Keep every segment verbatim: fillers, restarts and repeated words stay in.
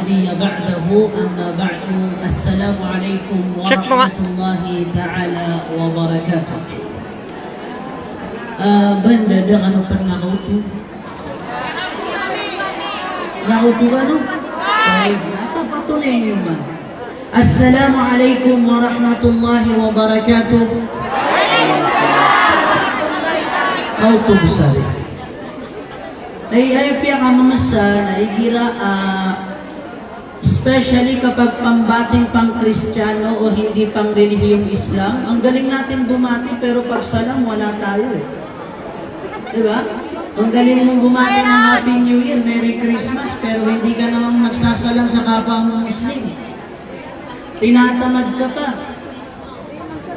nabiyya ba'dahu, amma ba'du. Assalamu alaikum warahmatullahi ta'ala wabarakatuh. Ah, banda da kano pn na kauto. Kauto kano? Ay, natapatunay niyo man. Assalamu alaikum warahmatullahi wabarakatuh. Kauto bo sa di. Ay, ay, piyakamamasa na igira, ah, especially kapag pambating pang-Kristiyano o hindi pang-relihiyong Islam, ang galing natin bumati, pero pag salam, wala tayo eh. Di ba? Ang galing mong bumati ng Happy New Year, Merry Christmas, pero hindi ka naman nagsasalam sa kapwa mo Muslim. Tinatamad ka pa.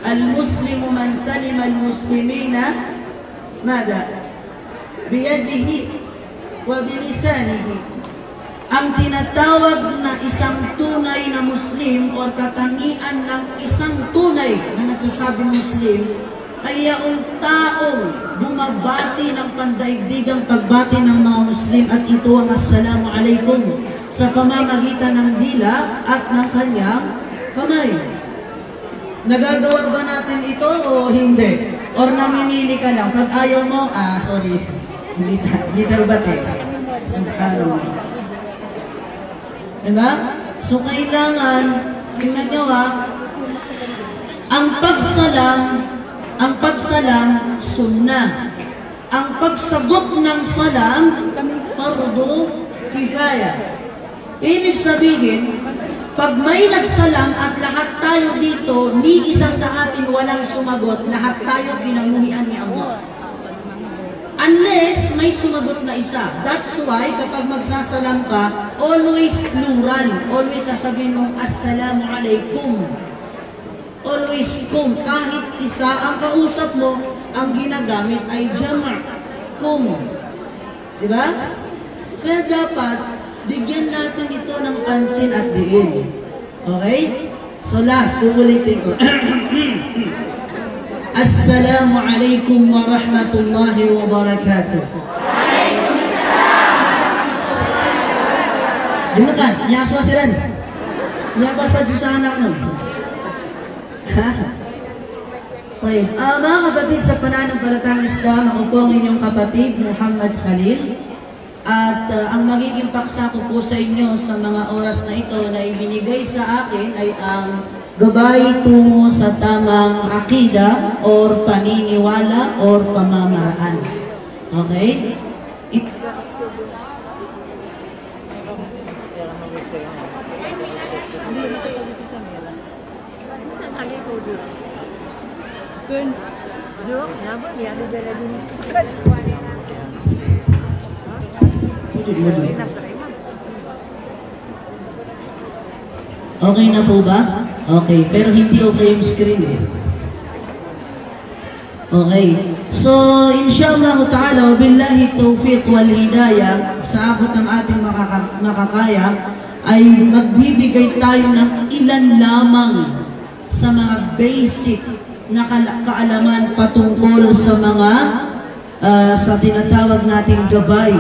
Al-Muslimu man salima al-Muslimina, mada? Biyadihi wa bilisanihi. Ang tinatawag na isang tunay na Muslim o katangian ng isang tunay na nagsasabing Muslim ay yaong taong bumabati ng pandaigdigang pagbati ng mga Muslim, at ito ang Assalamu Alaikum sa pamamagitan ng dila at ng kanyang kamay. Nagagawa ba natin ito o hindi? Or namimili ka lang? Pag ayaw mo, ah, sorry. Hindi ta-, hindi tayo bati. Subhanallah. Diba? So, kailangan, tingnan nyo ha, ang pagsalam, ang pagsalam, sunnah. Ang pagsagot ng salam, fardu kifaya. Ibig sabihin, pag may nagsalam at lahat tayo dito, ni isa sa atin walang sumagot, lahat tayo kinamuhian ni Allah. Unless may sumagot na isa. That's why kapag magsasalam ka, always plural. Always sasabihin mong, "Assalamu alaikum." Always kum. Kahit isa ang kausap mo, ang ginagamit ay jama'. Kum. Di ba? Kaya dapat, bigyan natin ito ng pansin at diin. Okay? So last, uulitin ko. Assalamu alaikum warahmatullahi wabarakatuh. Di ba ka? Niya aswa siran. Niya basa jusa anak mo. Tayyib. Ah, mga kapatid sa pananampalatayang Islam, ako po ang inyong kapatid, Muhammad Khalil. At, ah, ang magiging paksa ko po sa inyo sa mga oras na ito na ibinigay sa akin ay ang gabay tungo sa tamang akida or paniniwala or pamamaraan. Okay? It- Okay na po ba? Okay, pero hindi okay yung screen eh. Okay. So, inshallah ta'ala, wabillahi tawfiq wal hidayah, sa abot ng ating makaka-, makakaya, ay magbibigay tayo ng ilan lamang sa mga basic na kala-, kaalaman patungkol sa mga, ah, sa tinatawag nating gabay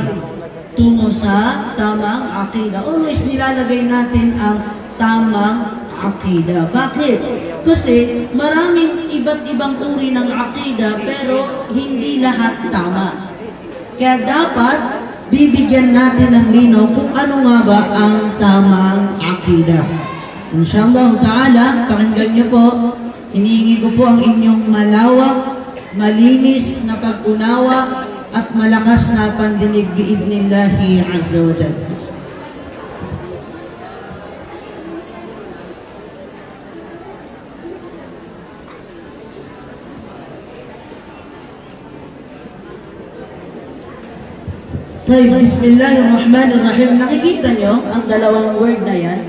tungo sa tamang akida. Always nilalagay natin ang tamang akida. Bakit? Kasi maraming iba't ibang uri ng akida, pero hindi lahat tama. Kaya dapat bibigyan natin ng linaw kung ano nga ba ang tamang akida. Inshallah ta'ala, pakinggan niyo po. Hinihingi ko po ang inyong malawak, malinis na pag-unawa at malakas na pandinig bi'idhnillahi azza wa jalla. Tayyib, bismillahirrahmanirrahim. Nakikita niyo ang dalawang word na yan?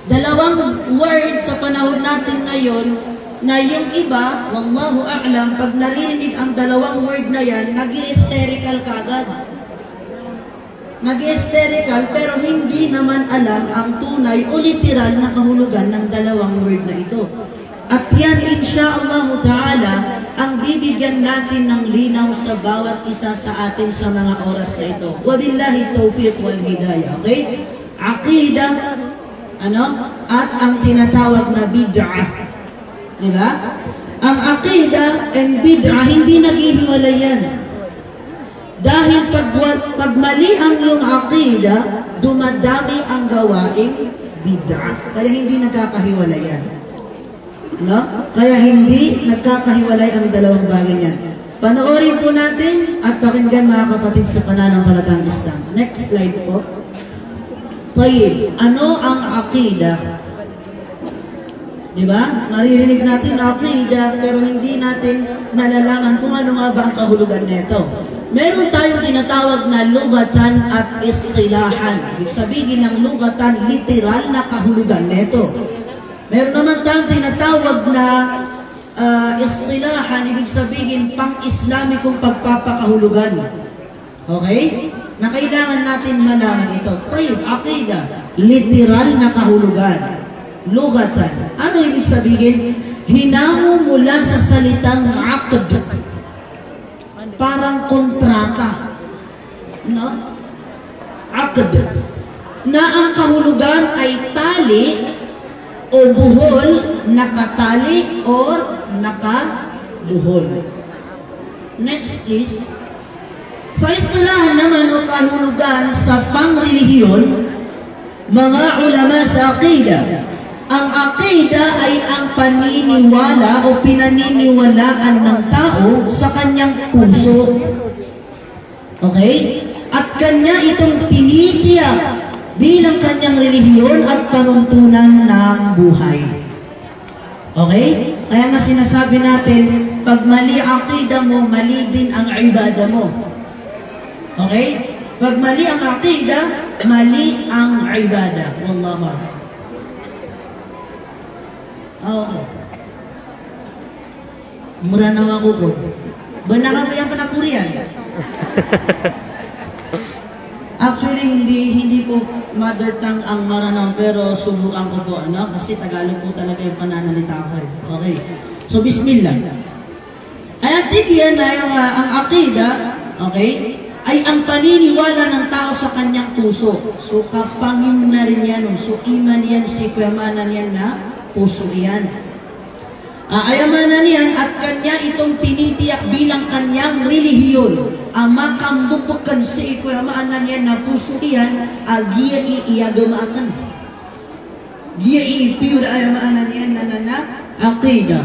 Dalawang word sa panahon natin ngayon na yung iba, wallahu a'lam, pag naririnig ang dalawang word na yan, nag-i-hysterical kaagad. Nag-i-hysterical, pero hindi naman alam ang tunay o literal na kahulugan ng dalawang word na ito. At yan, insha Allahu ta'ala, ang bibigyan natin ng linaw sa bawat isa sa atin sa mga oras na ito. Wabillahi tawfiq wal hidayah. Okay? Aqidah, ano? At ang tinatawag na bid'ah. Di ba? Ang aqidah and bid'ah, hindi naghihiwalay yan. Dahil pag, pag mali ang iyong aqidah, dumadami ang gawaing bid'ah. Kaya hindi nagkakahiwalay yan. No? Kaya hindi nagkakahiwalay ang dalawang bagay niyan. Panoorin po natin at pakinggan, mga kapatid sa pananampalatayang Islam. Next slide po. Tayyib, ano ang aqidah? Di ba? Naririnig natin aqidah, pero hindi natin nalalaman kung ano nga ba ang kahulugan nito. Meron tayong tinatawag na lugatan at istilahan. Ibig sabihin ng lugatan, literal na kahulugan nito. Meron naman tayong tinatawag na, ah, istilahan, ibig sabihin, pang-Islamikong pagpapakahulugan. Okay? Na kailangan natin malaman ito. Tayyib, aqidah, literal na kahulugan. Lugatan. Ano ibig sabihin? Hinango mula sa salitang aqd. Parang kontrata. No? Aqd. Na ang kahulugan ay tali o buhol, nakatali or nakabuhol. Next, please. Sa istilahan naman o kahulugan sa pangrelihiyon, mga ulama sa aqidah, ang aqidah ay ang paniniwala o pinaniniwalaan ng tao sa kanyang puso. Okay? At kanya itong tinitiyak bilang kanyang relihiyon at panuntunan ng buhay. Okay? Kaya nga sinasabi natin, pag mali aqidah mo, mali din ang ibadah mo. Okay? Pag mali ang aqidah, mali ang ibadah. Wallahu a'lam. Ah, okay. Mranaw ako ko. Ba na ka ba yan panakurian? Actually, hindi, hindi ko mother tongue ang Maranao, pero subukan ko po, ano? Kasi Tagalog po talaga yung pananalita ko, eh. Okay. So, bismillah. Ay, ang tig iyan ay ang, ah, ang aqidah, okay, ay ang paniniwala ng tao sa kanyang puso. So, kapangimna rin yan, no? So, iman yan, si kuya maana niyan na puso iyan. Ah, aya maana niyan, at kanya itong tinitiyak bilang kanyang relihiyon. A makambpkn sii ko aya maana niyan na puso iyan, a giya i iyagama akn. Giya i pure aya maana niyan na, na, na aqidah.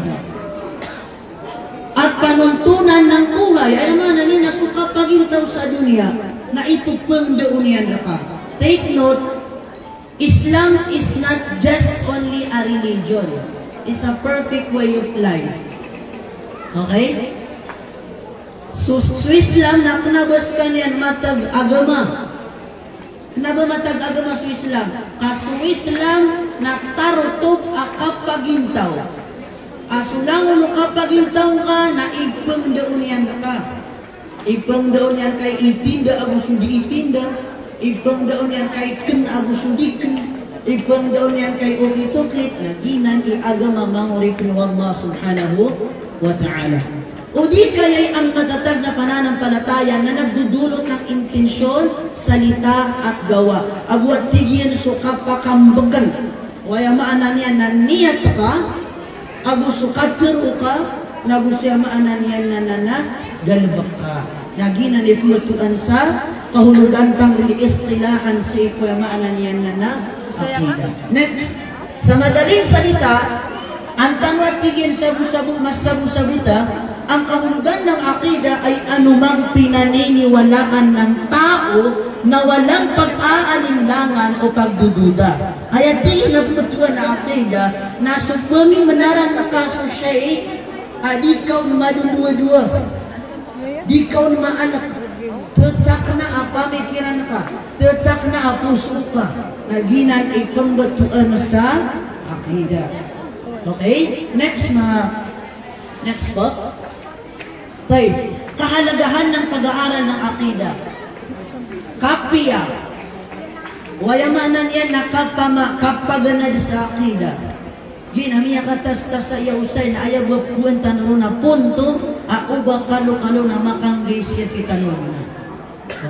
At panuntunan ng buhay, aya maana niyan na so kapagintaw sa doniya, na ipphngdao niyan rka. Take note, Islam is not just only a religion. It's a perfect way of life. Okay? So, so Islam na kna ba skaniyan matag agama. Kna ba matag agama so Islam? Ka so Islam na tarotop a kapagintaw. A so langon o kapagintaw ka na ipphngdao niyan rka. Ipphngdao niyan rka i itinda ago so di itinda. Ipphngdao niyan rka i kn ago so di kn. Ipphngdao niyan rka i okit-okit. Na giyanan i agama, manga oripn o Allah subhanahu wa ta'ala. O di kaya i ang matatag na pananampalataya na nagdodolot ng intensyon, salita, at gawa. Ago a tig iyan so kapakambkn. O aya maana niyan na niyat ka, ago so katharo ka, na ago so aya maana niyan na, na, na galbk ka. Na giyanan i pmbtowan sa kahulugan pangri istilahan sii ko aya maana niyan na, na aqidah. Next. Sa madaling salita, an tano a tig iyan sabo-sabo, masabo-sabo ta, ang kahulugan ng aqidah ay anumang pinaniniwalaan ng tao na walang pag-aalinlangan o pagdududa. Aya tig iyan a pmbtowan a aqidah na so pmimbenaran ka so shay a di ka on madodowa-dowa. Di ka on maank. Ttakna a pamikiran ka. Ttakna a poso ka. Na giyanan i pmbtowan sa aqidah. Okay? Next, ma-, next po. Tayyib. Kahalagahan ng pag-aaral ng aqidah. Kapiya. O aya maana niyan na kapama-, kapaganad sa aqidah. Giyanan a miyakatastas sa iya osay na aya bo a pn tano ron a punto a o ba kalokalo na makanggay sii rktano ron.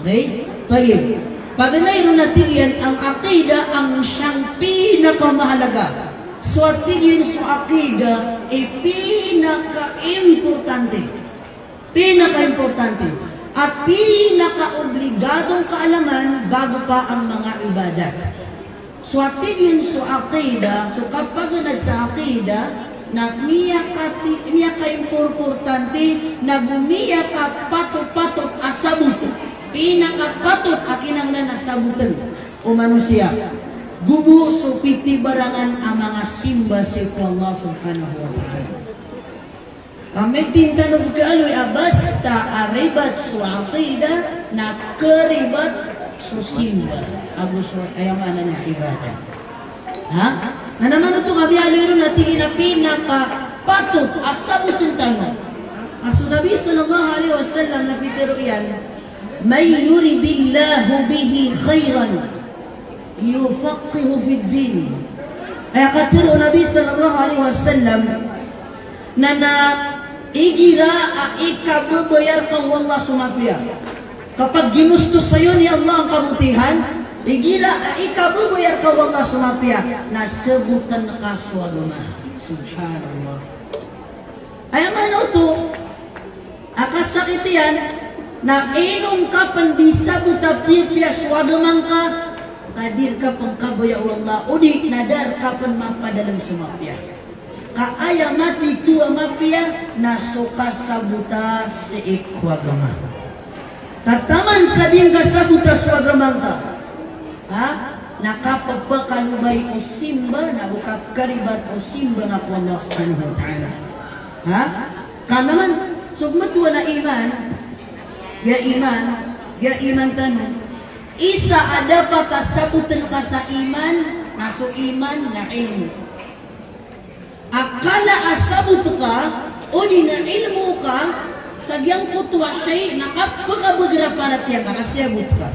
Okay? Tayyib. Paganay ron a tig iyan a aqidah ang siyang pinakamahalaga. So a tig iyan so aqidah i pinakaimportante. Pinakaimportante. At pinakaobligadong kaalaman bago pa ang mga ibadat. So a tig iyan so aqidah, so kapaganad sa aqidah, na miyakati-, miyakaimportante, nago miyakapatot-patot a sabot. Pinakapatot a kinanglan a sabotn o manosiya. Go bo so pitibarangan a manga simba sii ko Allah Subhanahu wa Ta'ala. Ka mitinta no pkaaloy a basta a ribat so aqidah na karibat so simba ago so, aya maana niyan, ibadah. Ha? Na naman oto ka miyaaloy ron a tig iyan a pinakapatot a sabotn tano a so Nabi sallallahu alaihi wasallam na pitharo iyan, "Man yuridillahu bihi khairan yufaqqihhu fid din." Aya katharo o Nabi sallallahu alaihi wasallam na, na igira a ikababayar ka o Allah so mapiya. Kapag ginusto sayo ni Allah ang kabutihan, igira a ikababayar ka o Allah so mapiya, na sabotn ka so agama. Subhanallah. Aya maana oto a kasakit iyan na ino ngka pn di sabot a piyapiya so agama ngka, ka di rka pn kabaya o Allah, odi na da rka pn mapadalm so mapiya. Ka aya matito a mapiya na so kasabota sii ko agama. Ka taman sa di ngka sabota so agama ngka, ha? Na kapphkalobay o simba, nago kapphkaribat o simba nga ko Allah Subhanahu wa Ta'ala. Ha? Ka naman, so matowan a iman, giya iman, giya iman tano, isa a dapat a sabotn ka sa iman, na so iman na ilmo. A kala a sabot ka, odi na ilmo ka, sa giyangkoto a shay na kapkabagr a paratiyaya ngka, ka siyabot ka.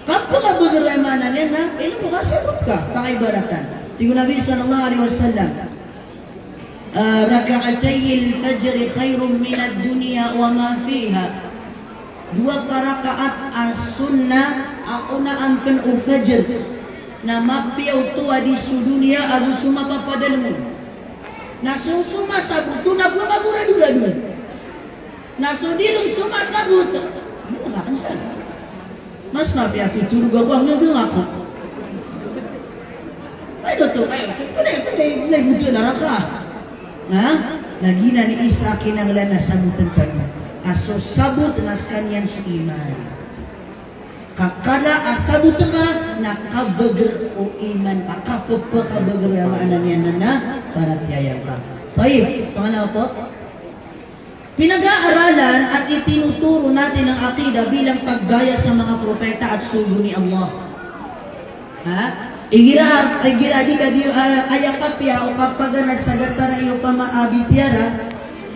Kapkabagr a maana niyan na ilmo ka, siyabot ka, pakaibaraton. Tig o Nabi sallallahu alaihi wasallam, ah, "Rak'atayil fajri khairun minad dunya wa ma fiha." Dowa ka rakaat a sunnah a onaan pn o fajr na mapiya oto a di so doniya ago so mapapadalm on. Na so somasabot on na bo magoradorad on. Na so di ron somasabot, ano nga, ano saan? Mas mapiya a totorogan ako, anggaga ako. Ay, doto, ay, panay, panay, panay, buto na raka. Ha? Na giyanan i isa a kinanglan a sabotn tano. A so sabot na skaniyan so iman. Ka kala a sabot ka na kabagr o iman, a kapphakabagr, aya maana niyan na paratiyaya ngka. Tayyib, pangalawa po. Pinag-aaralan at itinuturo natin ang akida bilang paggaya sa mga propeta at sugo ni Allah. Ha? Igira, igira di ka di, ah, aya kapiya o kapaganad sa gatara iyo pama-, ah, bitiyara,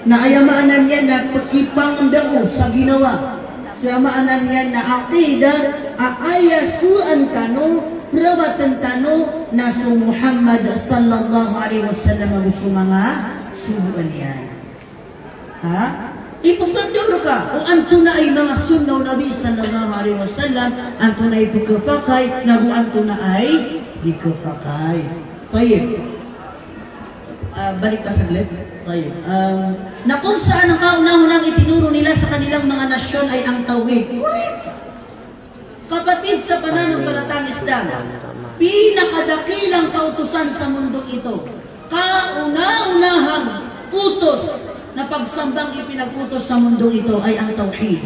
na aya maana niyan na pkipangndao sa ginawa. So aya maana niyan na akida, a aya sowaan tano, prawatan tano, na so Muhammad sallallahu alaihi wasallam ago so manga sogoan iyan. Ha? Ipmbagdor ka o antonaa i manga sunnah o Nabi sallallahu alaihi wasallam, antonaa i pkhapakay, nago antonaa i di khapakay. Tayyib. Ah, balik ka saglit. Tayyib. Um, na kung saan ang kauna-unahang itinuro nila sa kanilang mga nasyon ay ang tawhid. Kapatid sa pananampalatayang Islam, pinakadakilang kautosan sa mundong ito, kauna-unahang utos na pagsambang ipinag-utos sa mundong ito ay ang tawhid.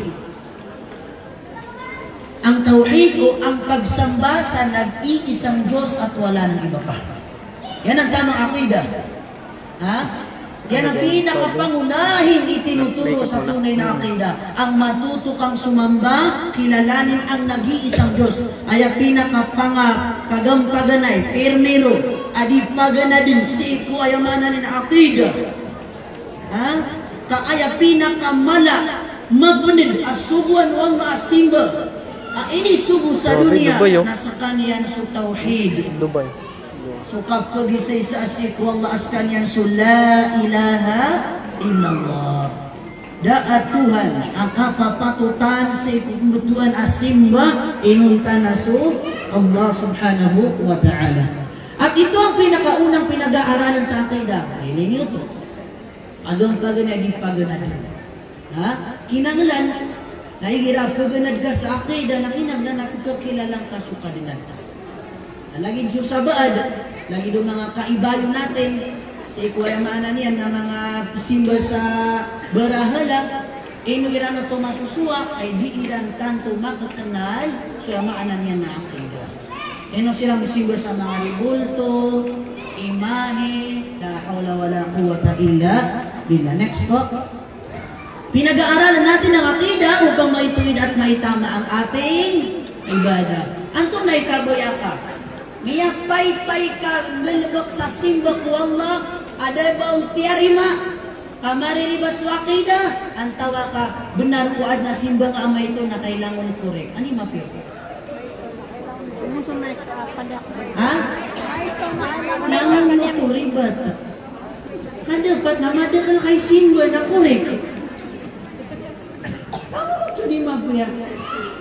Ang tawhid o ang pagsamba sa nag-iisang Diyos at wala nang iba pa. Yan ang tamang akida. Ha? Yan ang pinakapangunahing itinuturo sa tunay na akida. Ang matuto kang sumamba, kilalanin ang nag-iisang Diyos. Aya pinakapanga-, pagampaganay, pirmiro, a di paganadn sii ko aya maana niyan a akida. Ha? Ka aya pinakamala, mapnd a sogoan o Allah a simba a inisogo sa doniya na skaniyan so tawhid. So kapkhagisaisa sii ko Allah a skaniyan so la ilaha illallah. Da a Tuhan a kapapatotan sii ko pmbtowan a simba inonta na so Allah Subhanahu wa Ta'ala. At ito ang pinakaunang pinag-aaralan sa aqidah. Ini niyo to. Ago ang paganad, di paganad. Ha? Kinanglan na igira paganad ka sa aqidah na kinanglan na pkhakilalaan ka so Kadnan ta. Na lagid so sabaad, lagid o manga kaibayo natin, sii ko aya maana niyan na manga pzimba sa barahala, ino iran oto masosowa, ay di iran tanto makaknal so aya maana niyan na aqidah. Ino siran pzimba sa manga ribulto, imahe, la hawla wala quwwata illa billah. Next po. Pinag-aaralan natin ang aqidah upang maituwid at maitama ang ating ibadah. Antonaa i kabaya ka? Miyataytay ka nggalbk sa simba ko Allah, a da ba on piyarima ka mariribat so aqidah, antawaa ka bnar ko adn a simba nga a maito na kailangan on korek. Ani mapiya? Ha? Langon oto ribat. Ka dapat na madakl ka i simba na korek. Langon oto di mapiya.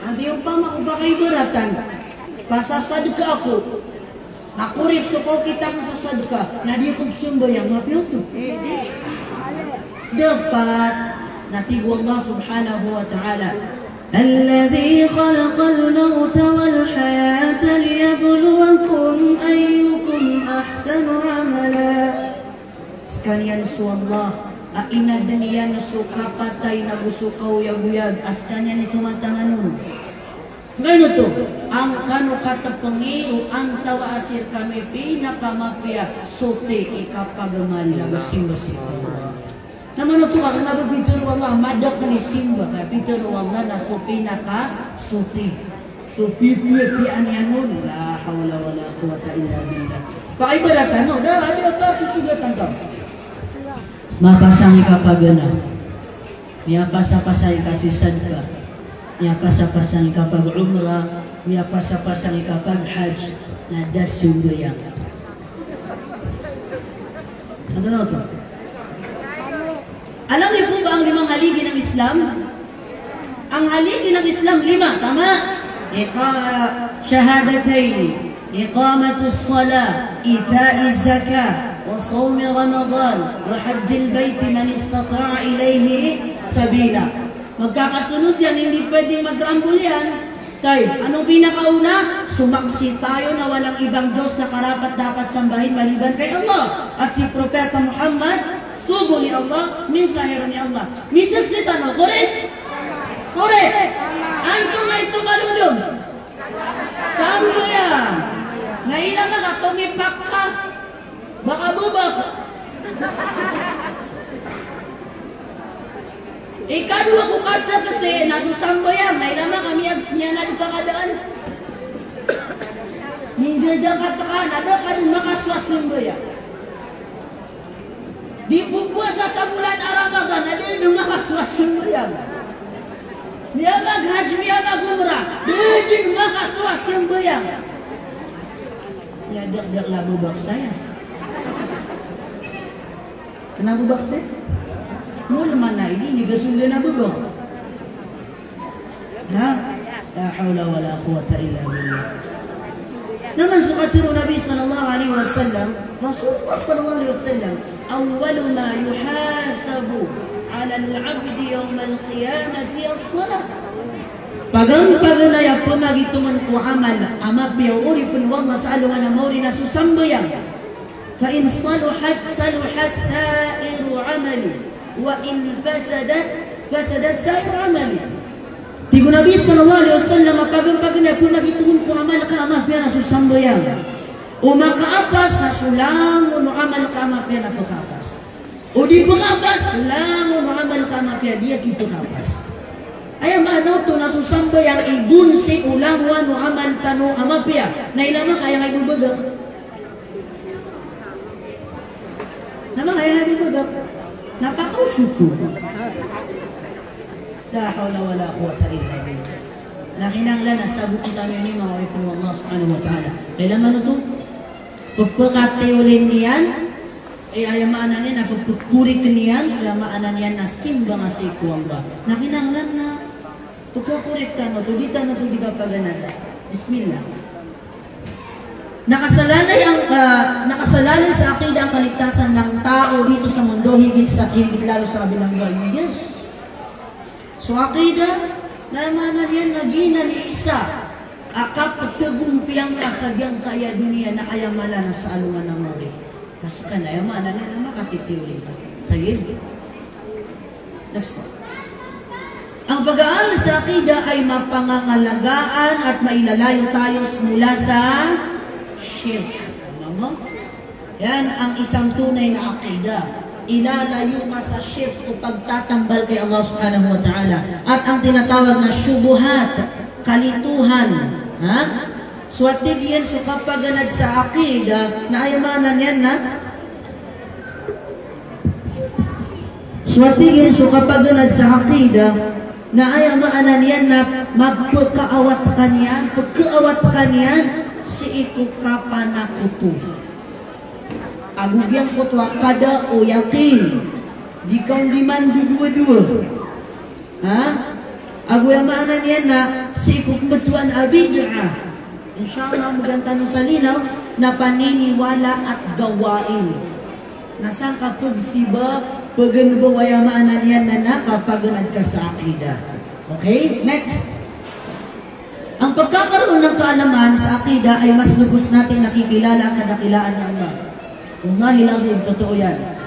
Anti opama ko pakaibaratan. Pasasadka ako. Na korek so kaokit akn sa sadka. Na di ako pzambayang, mapiya oto? Dapat. Na tig o Allah Subhanahu wa Ta'ala, "Alladhi khalaqal mawta wal hayata liyabluwakum ayyukum ahsanu amala." Skaniyan so Allah a inadn iyan so kapatay nago so kaoyagoyag, a skaniyan i tomatangan on. Ngayon oto, angkano katpngi o antawaa sii rkami pinakamapiya so ti i kapagmal nago simba sii ko Allah. Na manoto ka, kna ba pitharo o Allah, madakl i simba, ka pitharo o Allah na so pinakasoti. So pipiya-piyaan iyan on, la hawla wala quwwata illa billah. Pakaibaratan o, da, adi ba ba sosogatan ka? Mapasang i kapagana. Miyapasapasang i kasisadka. Miyapasapasang i kapag-umrah. Miyapasapasang i kapag-hajj. Na da simbayang. Antonaa oto? Alam niyo po ba ang limang haligi ng Islam? Ang haligi ng Islam, lima, tama? Iqa-, shahadatayn, iqamatus salah, ita'iz zakah, wa sawmi Ramadan, wa hajjil bayt man istata'a ilayhi sabila. Magkakasunod yan, hindi pwedeng magrambol yan. Tayyib, anong pinakauna? Sumaksi tayo na walang ibang Diyos na karapat-dapat sambahin maliban kay Allah. At si Propeta Muhammad, sugo ni Allah, mensahero ni Allah. Misaksi tano, korek? Korek. Antonaa i tomalolom? Sambayang. Na ilay ka tomipak ka. Makababak. Ikadowa ko kasaksi na so sambayang, na ilay ka miya-, miyanad ka kadaan. Minzazakat ka, na da ka dn makasowa sambayang. Di popowasa sa bolan a Ramadan, na da dn makasowa sambayang. Miyamag-hajj, miyamag-umrah, da dn makasowa sambayang. Miyadakdakl a babak saya. Kna a babak saya? Mol man a ini, ini gasolin a babak. Ha? La hawla wala quwwata illa billah. Na man so katharo o Nabi sallallahu alaihi wasallam, Rasulullah sallallahu alaihi wasallam, "Awwalu ma yuhasabu 'alayhil 'abdu yawmal qiyamati as-salah." Paganay, paganay a pmagitongan ko amal a mapiya o oripn o Allah sa alongan a maori na so sambayang. Fa in saluhat, saluhat sa'iru 'amalihi, wa in fasadat, fasadat sa'iru 'amalihi. Tig o Nabi sallallahu alaihi wasallam a paganay, paganay a pmagitongan ko amal ka a mapiya na so sambayang. O makaapas na so langon o amal ka a mapiya na pkaapas. O di pkaapas, langon o amal ka a mapiya, di aki pkaapas. Aya maana oto na so sambayang i gonsi o langowan o amal tano a mapiya. Na ilay ka aya nga ibabagak. Na manga aya nga ibabagak. Na pakaosok ko. La hawla wala quwwata illa billah. Na kinanglan a sabotan tano ini, manga oripn o Allah subhanahu wa ta'ala. Kailangan oto. Pphakatiyolin iyan. Eh, aya maana niyan na pagpagkorik niyan, so aya maana niyan na simba nga sii ko Allah. Na kinanglan na pagkorik tano oto, di tano oto di kapaganada. Bismillah. Nakasalalay ang, ah, nakasalalay sa aqidah ang kaligtasan ng tao dito sa mundo, higit sa, higit lalo sa kabilang buhay. Yes. So aqidah, na maana niyan na giyanan i isa a kaptagompiyan ka sa giyangkaya doniya na aya mala na sa alongan a mawri. Kasi kan aya maana niyan na makatitiwling ka. Tayyib. Next po. Ang pag-aaral sa aqidah ay mapangangalagaan at mailalayo tayo mula sa shirk. Tama mo? Yan ang isang tunay na aqidah. Ilalayo ka sa shirk o pagtatambal kay Allah Subhanahu wa Ta'ala. At ang tinatawag na shubuhat, kalituhan. Ha? So, a tig iyan so kapaganad sa aqidah, na aya maana niyan na So, a tig iyan so kapaganad sa aqidah, na aya maana niyan na mapkaawat ka niyan, pkaawat ka niyan sii ko kapanakoto. Ago giyangkoto a qada o yaqin, di ka on di mandodowadowa. Ha? Ago aya maana niyan na sii ko pmbtowan a bid'ah. Insha Allah, magaan tano sa linaw na paniniwala at gawain. Na sangka pagsiba, paganad ba, aya maana niyan na na kapaganad ka sa aqidah. Okay? Next. Ang pagkakaroon ng kaalaman sa aqidah ay mas lubos nating nakikilala ang kadakilaan ng Allah. Wallahil azim, totoo yan.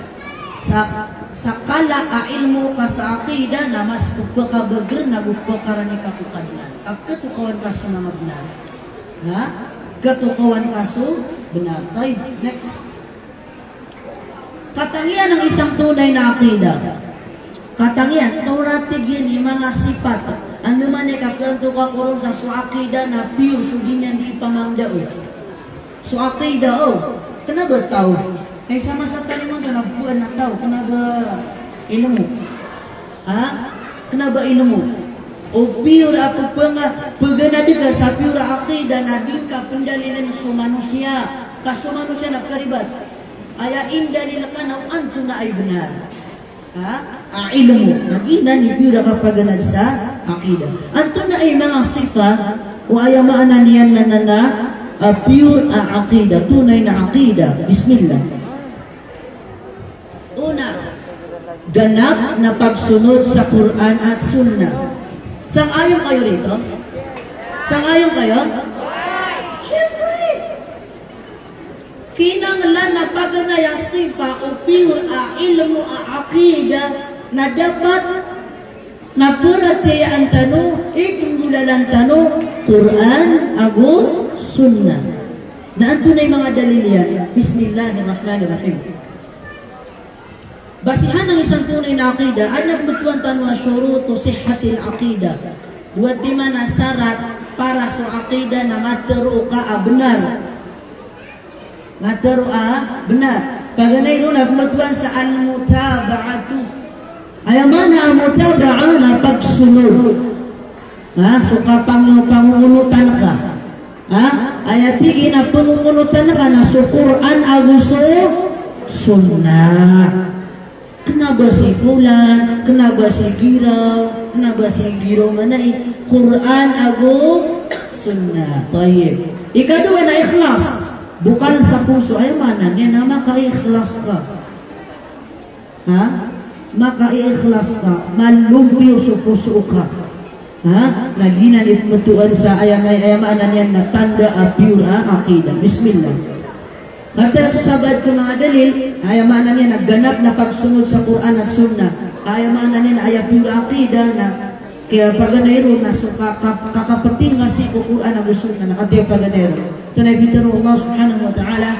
Sa, sa kala a ilmo ka sa aqidah na mas pagpakabagr na pagpakarani ka ko Kadnan. Pagkatokawan ka so manga bnar. Ha? Katokawan ka so bnar. Tayyib, next. Katangian ng isang tunay na aqidah. Katangian, tig iyan i manga sipat. Andamanaya ka kiyatoka ko ron sa so aqidah na pure, so di niyan di ipamangdao. So aqidah, o. Kna ba taw? Ay, sa masa tano man, kna ba ilmo? Ha? Kna ba ilmo? O pure a pphanga-, pganad ka sa pure a aqidah na di ngka pndalilan so manosiya. Ka so manosiya na pkharibat. Aya indalil ka na o antonaa i bnar. Ha? A ilmo. Na giyanan i pure a kapaganad sa aqidah. Antonaa i manga sipat o aya maana niyan na, na, na, a pure a aqidah, tunay na aqidah. Bismillah. Una, ganap na pagsunod sa Quran at Sunnah. Sang-ayon kayo rito? Sang-ayon kayo? Siyempre. Kinanglan a paganay a sipat o pure a ilmo a aqidah na dapat na paratiyayaan tano, ipnggolalan tano, Quran ago Sunnah. Na antonaa i manga dalil iyan? Bismillahir Rahmanir Rahim. Basihan ang isang tunay na aqidah, adn a pmbtowan tano a shurutu sihhatil aqidah. Dowa timan a sarat para so aqidah na matharo ka a bnar. Matharo a bnar. Paganay ron na pmbtowan sa al-mutaba'atu. Aya maana a mutaba'ah na pagsunod. Ha, so kapang-, pangongonotan ka. Ha? Aya tig iyan a pangongonotan ka na so Quran ago so Sunnah. Kna ba si fulan, kna ba si giraw, kna ba si giraw, maana i Quran ago Sunnah. Tayyib. Ikadowa na ikhlas. Bokal sa poso, aya maana niyan na makaikhlas ka. Ha? Makaikhlas ka, malompiyo so poso ka. Ha? Na giyanan i pmbtowan sa aya, aya maana niyan na tanda a pure a aqidah. Bismillah. Katii sa sabaad ko manga dalil, aya maana niyan na ganap na pagsunod sa Quran at Sunnah. Aya maana niyan na aya pure a aqidah na kapaganay ron na so ka-, ka-, kakapting ka sii ko Quran ago Sunnah, na katii paganay ron. Ito na i pitharo o Allah Subhanahu wa Ta'ala,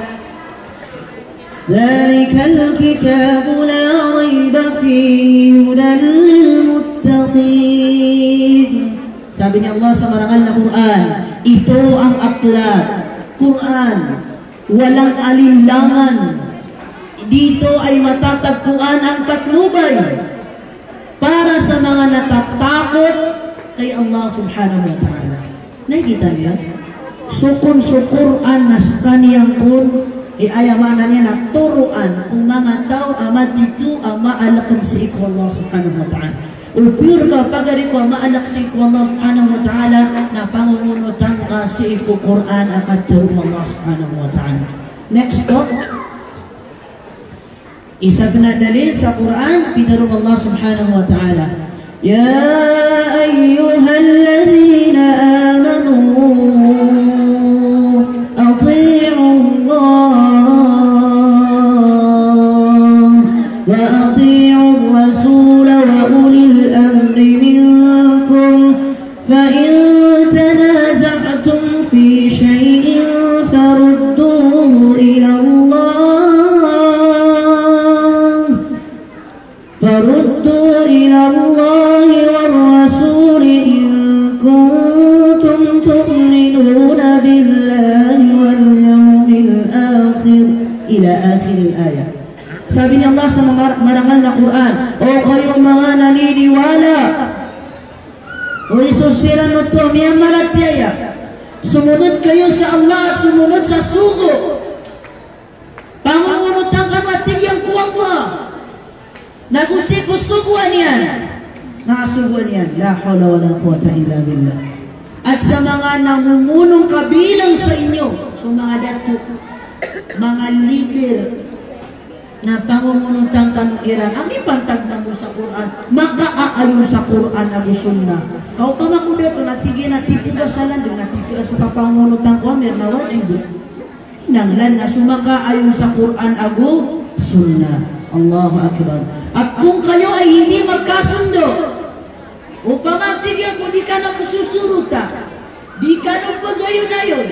"Dhalikal kitabu la rayba fihi hudan lil muttaqin." Sabi ni Allah sa marangal na Quran, ito ang aklat, Quran, walang alinlangan. Dito ay matatagpuan ang patnubay para sa mga natatakot kay Allah Subhanahu wa Ta'ala. Nakikita niyo? So kon so Quran na skaniyan kon Aya maana niyan na toroan ko manga taw a matito a maalk sii ko Allah Subhanahu wa Ta'ala. O pure ka pagari ko a maalk sii ko Allah Subhanahu wa Ta'ala na pangongonotan ka sii ko Qur'an a katharo o Allah Subhanahu wa Ta'ala. Next po. Isa pn a dalil sa Qur'an, pitharo o Allah Subhanahu wa Ta'ala, يا أيها الذين آمنوا أطيعوا الله وأطيعوا الرسول وأولي الأمر منكم فإن تنازعتم في شيء فردوه إلى الله، فردوه إلى الله والرسول إن كنتم تؤمنون بالله واليوم الآخر، إلى آخر الآية. Sabi niyan sa mar-, marangal na Qur'an, o kayo manga naniniwala, o iso siran oto a miyamaratiyaya, somonod kayo sa Allah, somonod sa sogo. Pangongonotan kano a tig iyan ko Allah, nago sii ko sogoan iyan, manga sogoan iyan. La hawla wala quwwata illa billah. At sa manga namomolong kabilang sa inyo, so manga dato, manga leader, na pangongonotan kano iran a mipantag mambo sa Qur'an, makaaayon sa Qur'an ago sunnah. Ka opama ko dato na tig iyan a tipoga sa landng, na tipoga so kapangongonotan ko amir na wajib. Inanglan na so makaayon sa Qur'an ago sunnah. Allahu Akbar. At kon kayo ay hindi magkasundo, opama tig iyan ko di kano psosorota, di kano pagayonayon,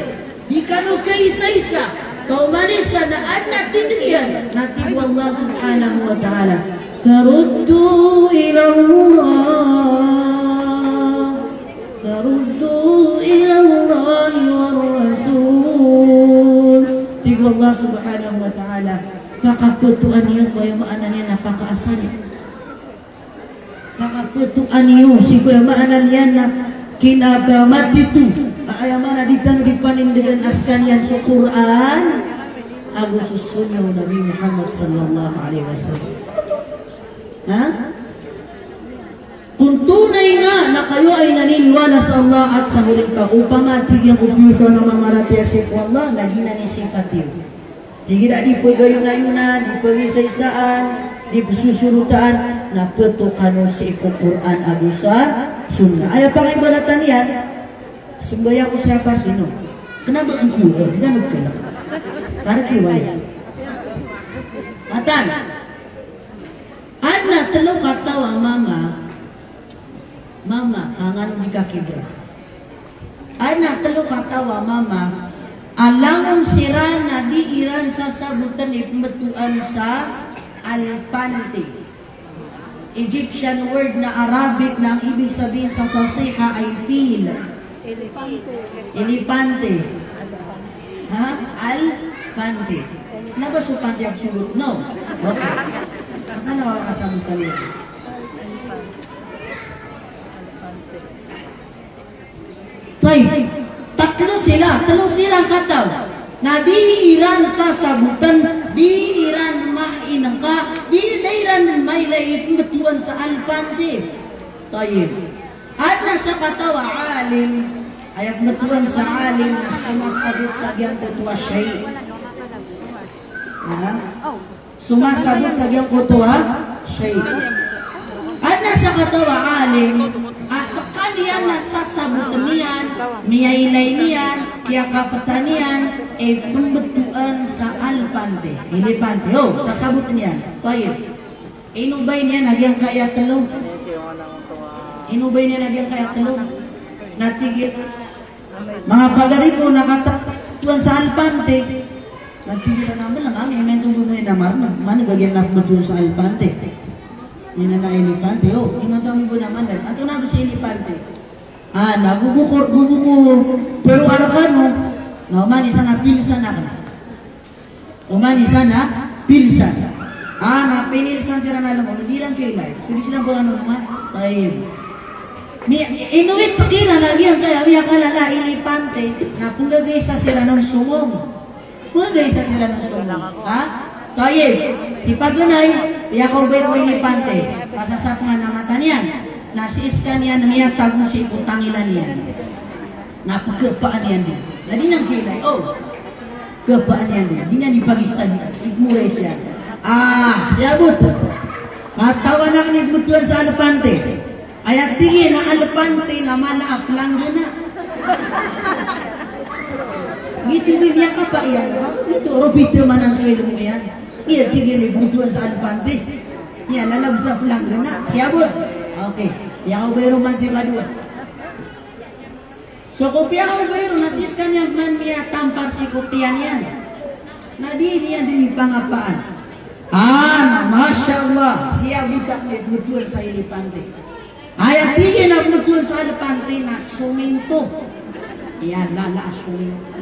di kano kaisaisa, ka oman i isa na adn a tindg iyan, na tig o Allah Subhanahu wa Ta'ala, فردوه إلى الله، فردوه إلى الله والرسول. Tig o Allah Subhanahu wa Ta'ala, pakaptoa niyo ko, aya maana niyan na pakaasari. Pakaptoa niyo sii ko, aya maana niyan na kinaba matito. A, aya maana di tano di panindgan a skaniyan so Qur'an ago so sunnah o Nabi Muhammad sallallahu alaihi wasallam. Ha? Kon tonay nga na kayo ay naniniwala sa Allah at sa Holi Taw, opama tig iyan ko pure ka na mamaratiyaya sii ko Allah, na giyanan i sipat iyo. Igira di pagayonayonan, di pagaisaisaan, di psosorotaan, na pto kano sii ko Qur'an ago sa sunnah. Aya pangibaratan iyan, sambayang ko sa aya pasino. Kna ba angkowa, di kano kna. Para kiwaya. Matan. Adn a tlo kataw a mama, mama, ka ngano di kakibra. Adn a tlo kataw a mama, a langon siran na di iran sasabotn i pmbtowan sa alpante. Egyptian word na Arabic na ang ibig sabihin sa fasiha ay fil. Elepante. Ha? Alpante. Na ba so pante ang sugot? No. Okay. Asa na wala ka sa Butalian? Tayyib. Tatlo sila, tlo sila kataw. Na di iran sasabotn, di iran mainngka, di, di iran mailay i pmbtowan sa alpante. Tayyib. Adn a sakataw a alim, aya pmbtowan sa alim na somasabot sa giyangkoto a shay. Ha? Somasabot sa giyangkoto a shay. Adn a sakataw a alim, a skaniyan na sasabotn iyan, miyailay niyan, kiyakaptan iyan i pmbtowan sa alpante. Elepante. O, sasabotn iyan. Tayyib. Inobay niyan a giyangkaya tlo. Inobay niyan a giyangkaya tlo. Na tig iyan a, manga pagari ko, na katawan sa alpante. Na tig iyan a, mala, kami, imanto bo na marna, man gagiya na pmbtowan sa alpante. Ina na elepante, o, imanto bo na marna. Antonaa bo si elepante? A, na bo bo ko, bo bo ko, pero arkano, na oman i isa na pilsan akn. Oman i isa na pilsan. A, na pinilsan siran a lmo, di iran kailay. So di siran panganonoman. Tayyib. Mi, inowit kiran a giyangkaya, miyakalala a elepante, na pnggagaisa siran on somong. Mangay sa siran o somo. Ha? Tayyib. Si paganay, piyakaobay ko elepante. Pasasapengan a mata niyan. Na sii sekaniyan miyatago sii ko tangila niyan. Na pekepaan iyan di. Na di niyan kiilay. O. Kepaan iyan di. Di niyan di pagistadi. Igmoray siya. Ah, siyabot. Katawan aken i pembedoan sa elepante. Aya tig iyan a elepante na mala a pelanggana. Giyoto i miyakapa iyan. Giyoto, roo bida manan so ilmo iyan. Aya tig iyan i pembedoan sa elepante. Aya lalaw sa pelanggana. Siyabot. Okay. Piyakaobay ron man si kadowa. So ko piyakaobay ron na sii sekaniyan man miyatampar sii ko tiyan iyan. Na di niyan di pangapaan. Ah, na masha Allah, siyabot aken i pembedoan sa elepante. Aya tig iyan a pembedoan sa elepante na sominto. Aya lala a sominto.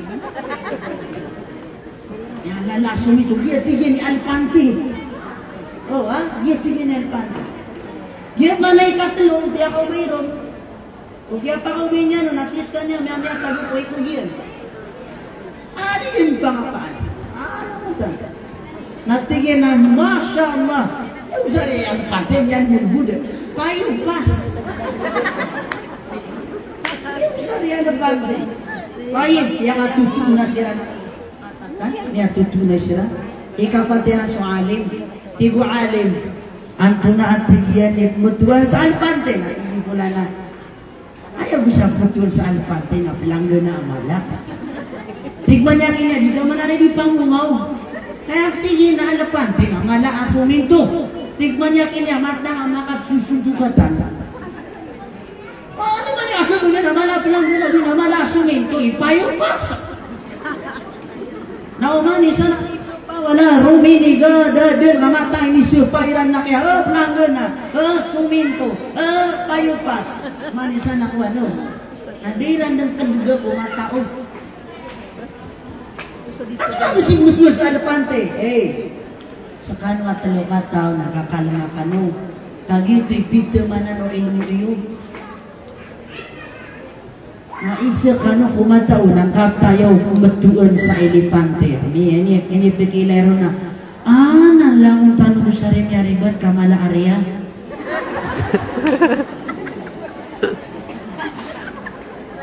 Aya lala a sominto. Giya tig iyan i elepante. O, ha? Giya tig iyan i elepante. Giya man i katelo, piyakaobay ron. O kiyapakaobay niyan on na sii sekaniyan miyatago ko iko giyan. Adi den pangapaan. Ano mo ta? Na tig iyan a, masha Allah. Aya besar iyan a pantay niyan menggoda. Payo pas. Aya besar iyan a pantay. Payo, aya katotoon na siran. Miyatotoon na siran. Ikapat iran so alim. Tig o alim. Antonaa tig iyan i pembedoan sa elepante? Na tig i Fulana. Aya bo sa pembedoan sa elepante na pelanggana a mala. Tig man iyan a di ka man ari di pangongaw. Aya tig iyan a elepante na mala a sominto. Tig man iyan a matang a makapsosondo ka tano. O, di man iyan a kagana na mala a pelanggana, di na mala a sominto, ipayo pas. Na oman i isa na ipapaw a la, romini, ga, da, den, ka matang ini siyo pa iran na kiya, eh, pelanggana, eh, sominto, eh, payo pas. Oman i isa na ko ano, na di iran den kendoga ko matao. Ano na bo si pembedoan sa elepante? Eh, sekano a telo kataw na kakalema kano. Kagiya oto i piteman o ilmo iyo. Na isa kano ko matao na katayaw ko pembedoan sa elepante. Ini, ini, ini pekiilay ron na. Ah, na langon tano bo sa rimiyaribat ka mala a riya.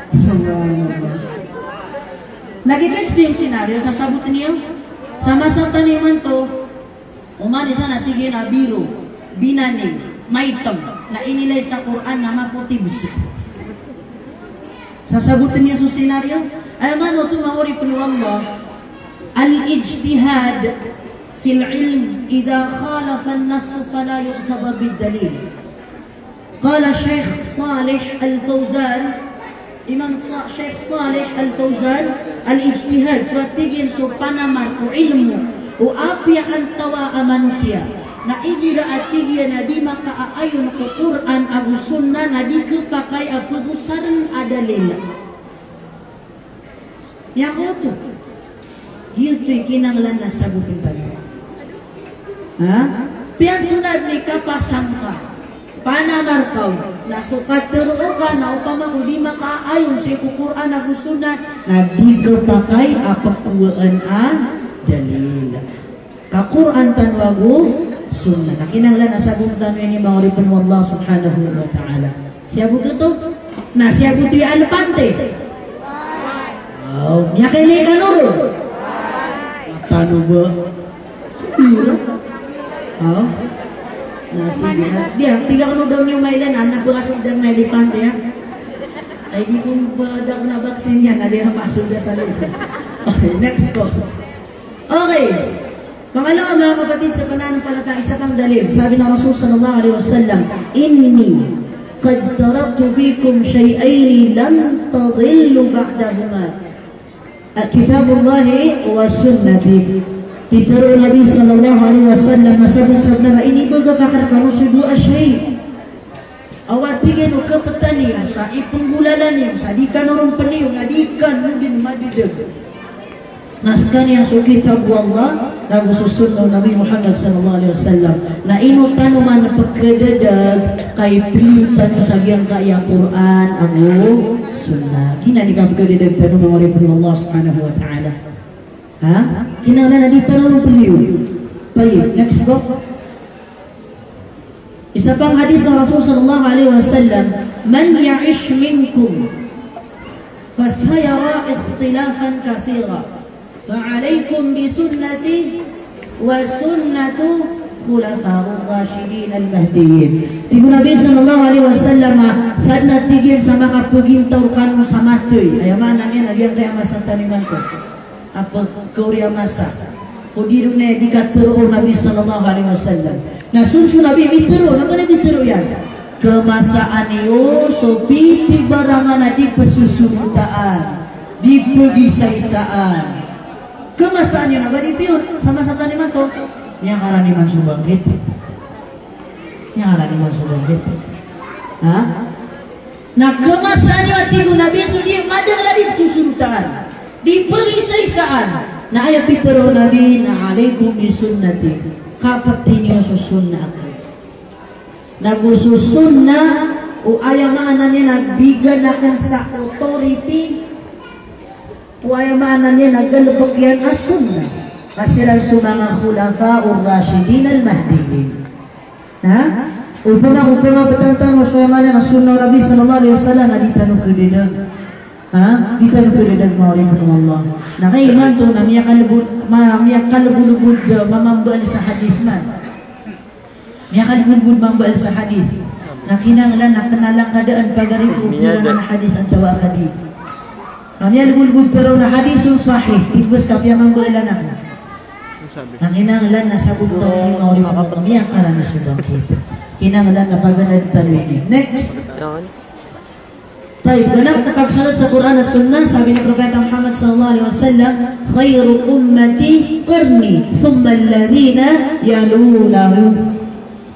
Subhanallah. Lagid den sii senaryo, sasaboten iyo. Sa masa tano imanto, oman i isa na tig iyan a biro, binaning, maitem, na inilay sa Qur'an na maputi bes. Sasaboten iyo so senaryo? Aya maana oto, manga oripen o Allah, al-ijtihad fil ilm idha khalafa an-nass fala yu'tabar bid-dalil. Qala Sheikh Salih Al-Fawzan, Imam Sa-, Sheikh Salih Al-Fawzan, al-ijtihad, so a tig iyan so panamar o ilmo o apiya antawaa a manosiya. Na igira a tig iyan a di makaaayon ko Qur'an ago Sunnah na di khapakay a pegosaren a dalil. Miyakoto. Giyoto i kinanglan a saboten tano. Ha? Piyantonaa den i kapasang ka. Panamar ka on. Na so katharo ka na opama ko di makaayon sii ko Qur'an ago Sunnah, na di khapakay a pekowaan a dalil. Ka Qur'an tano ago Sunnah. Na kinanglan a saboten tano ini, manga oripen o Allah Subhanahu wa Ta'ala. Siyabot oto? Na siyabot iyo a elepante? Aw, miyakailay kano ron? Tano ba? Sibira. Aw. Na sige na. Diya, tig akn o da niyo mailay na, anak ko aso da na elepante, ha? Ay, di ko ba da ko na vaccine yan, na di na maso da sa lid. Okay, next po. Okay. Pangalawa, manga kapatid sa pananampalataya, isa pang dalil. Sabi ng Rasul sallallahu alaihi wasallam, "Inni qad taraktu fikum shay'aini lan tadillu ba'dahuma, ah, kitabullahi wa sunnati." Pitharo o Nabi sallallahu alaihi wasallam na sabap, sabnar a inibagak akn rkano so dowa a shay'. Awa tig iyan o kaptan iyo sa ipenggolalan iyo sa di kano ron peniyo na di kano den madidag. Na sekaniyan so kitab o Allah, nago so sunnah o Nabi Muhammad sallallahu alaihi wasallam. Na ino tano man pekadadag, ka ipeliyo tano sa giyangkaya Qur'an ago sunnah. Giyanan i kapekadadag tano, manga oripen o Allah subhanahu wa ta'ala. Ha? Kinanglan a di tano ron peliyo. Tayyib, next po. Isa pang hadis o Rasul sallallahu alaihi wasallam, "Man ya'ish minkum fasayara ikhtilafan kathira, fa alaikum bi sunnati wa sunnatu khulafa'ur rashidin al-mahdiyyin." Tig o Nabi sallallahu alaihi wasallam, a sadn a tig iyan sa makapagintaw rkano sa mathay. Aya maana niyan a giyangkaya masa tano imanto a pkaori a masa. O di ron aya di katharo o Nabi sallallahu alaihi wasallam. Na so, so Nabi mitharo, na antonaa i mitharo iyan? Khamasaan iyo so pipibarangan a di pzosorotaan, di pgisaisaan. Khamasaan iyo na ba di piyor sa masa tano imanto. Miyakarani man so bangkit. Miyakarani man so bangkit. Ha? Na khamasaan iyo, a tig o Nabi, so di madakl a di pzosorotaan, di pgisaisaan. Na aya pitharo o Nabi na, "Alaikum bi sunnati." Kapti niyo so sunnah akn. Na go so sunnah, o aya maana niyan na bigan akn sa authority, o aya maana niyan na galbk iyan a sunnah. Ka siran so manga khulafa'ur rashidin al-mahdiyyin. Ha? Opama, opama btad tano so aya maana na sunnah o Nabi sallallahu alaihi wasallam na di tano khadadag. Ha? Di tano khadadag, manga oripn o Allah. Na kay imanto na miyakalbod, ma-, miyakalbodbod, ah, mamambaal sa hadis man. Miyakalbodbod mambaal sa hadis. Na kinanglan na kna a kadaan pagari ko bilang a hadis antawa a kadi. Ka miyakalbodbod tano na hadithun sahih, tig o bs ka piyamambaalan ako. Na kinanglan na sabot tano, manga oripn o Allah, miyakarani so bangkit. Kinanglan na paganadn tano ini. Next. Tayyib, na kapagsold sa Qur'an at Sunnah, sabi o Propeta Muhammad sallallahu alaihi wasallam, "Khairu ummati qarni, thumma alladhina yalunahum."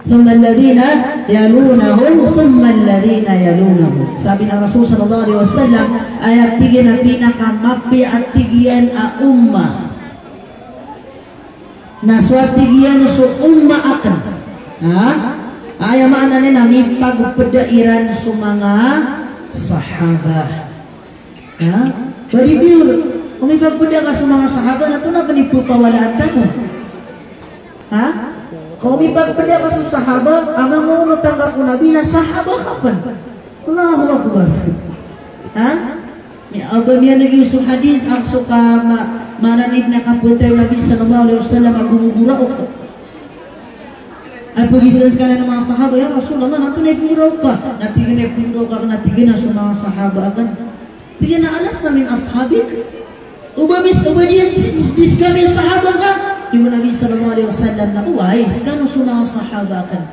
Thumma alladhina yalunahum, thumma alladhina yalunahum. Sabi o Rasul sallallahu alaihi wasallam, aya tig iyan a pinakamapiya a tig iyan a ummah na so a tig iyan so ummah akn. Ha? Aya maana niyan na mipagpda iran so manga sahabah. Ha? Ba di biyor, o mipagpda ka so manga sahabah, na antonaa pn i ppawalaan tano? Ha? Ka o mipagpda ka so sahabah, a manga onot angka ko Nabi na sahabah ka pn. Allahu Akbar. Ha? Ni, a ba miyaneg iyo so hadis, a so ka ma-, maana niyan na kapatay o Nabi sallallahu alaihi wasallam a gomogoraok. A pagizaan skaniyan o manga sahabah, "Ya Rasulullah, na antonaa i gomogoraok ka?" Na tig iyan a, "Gomogoraok akn," na tig iyan a, "so manga sahabah akn." Tig iyan a, "Alasna min ashabik?" O ba bis-, o ba di skami sahabah ka? Tig o Nabi sallallahu alaihi wasallam na, "Oway, skano so manga sahabah akn."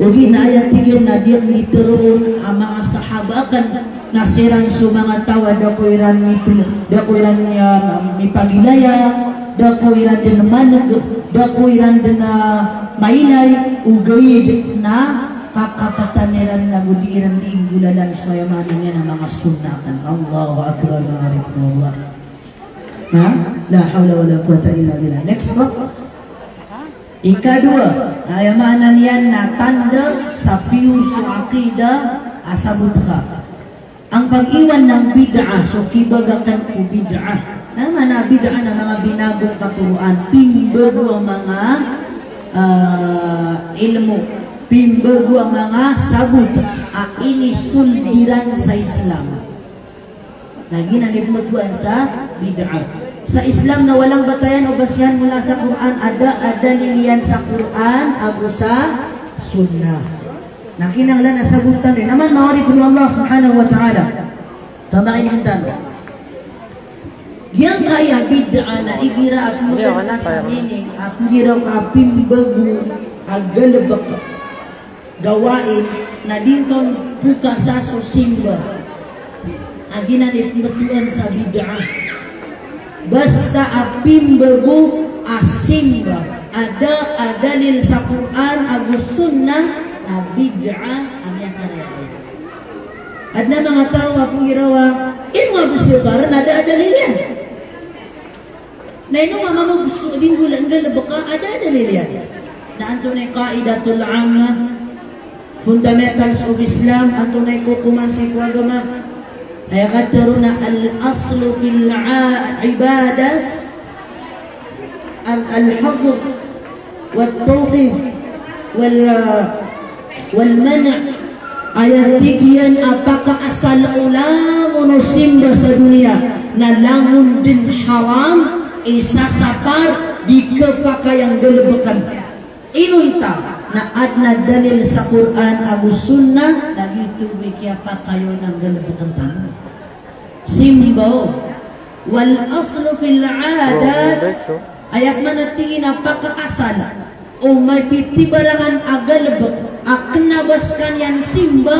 Ogaid na aya tig iyan na di akn di tharoon a manga sahabah akn na siran so manga taw a da ko iran mipl-, da ko iran, ah, mipagilaya, da ko iran dn maneg, da ko iran dn, ah, mailay, ogaid na kakaptan iran na go di iran di inggolalan so aya maana niyan a manga sunnah akn. Allahu Akbar, Allahu Akbar. Ha? La hawla wala quwwata illa billah. Next po. Ikadowa, aya maana niyan na tanda sa piyo so aqidah a sabot ka. Ang pag-iwan ng bid'ah, so kibagakn ko bid'ah. Aya maana bid'ah na manga binago a katoroan, pimbago a manga, ah, ilmo, pimbago a manga sabot a inisold iran sa Islam. Na giyanan i pmbtowan sa bid'ah. Sa Islam na walang batayan o basihan mula sa Qur'an, a da a dalil iyan sa Qur'an ago sa Sunnah. Na kinanglan a sabotan iyan. Anan, manga oripn o Allah subhanahu wa ta'ala. Pamakin'g tano. Giyangkaya bid'ah na igira a pmbgan ka sa meaning, a pnggiraw ka a pimbago a galbk. Gawain na di ngka on pokasa so simba. A giyanan i pmbtowan sa bid'ah. Basta a pimbago a simba a da a dalil sa Qur'an ago Sunnah na bid'ah a miyakaraya iyan. Adn a manga taw a pnggiraw a ino a bs iyo karn a da a dalil iyan. Na ino mambo so di nggolan nggalbka a da a dalil iyan. Na antonaa i qaidatul ammah, fundamentals of Islam, antonaa i kokoman sii ko agama. Aya katharo na al-aslu fil a-, ibadat al-hadr, wat-tawqif, wal, wal-man'. Aya tig iyan a pakaasal o langon o simba sa doniya na langon den haram, isasapar, di kepakay a nggalebeken. Inonta na aden a dalil sa Qur'an ago Sunnah na giyoto i kiyapakay on a nggalebeken tano. Simba. Wal aslu fil adat, aya pman a tig iyan a pakaasal o mapitibarangan a galebek a kena ba sekaniyan simba,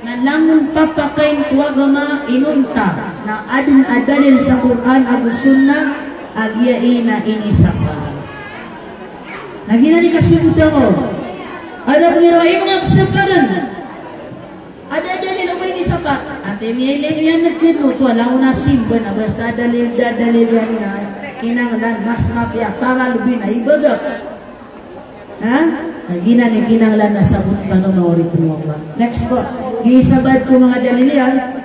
na langon papakain ko agama, inonta na aden a dalil sa Qur'an ago Sunnah a giya i na inisapar. Na giyanan i kasogotan ko. Aden a miyaro a ino nga pesaparen. Aden a dalil o ba inisapar. Antaa i miyailay niyan na keno oto a langon a simba na basta a dalil, da dalil iyan na kinanglan, mas mapiya, tara lebi na ibagak. Ha? Na giyanan i kinanglan a sabot tano, manga oripen o Allah. Next po. Isa bo ko manga dalil iyan.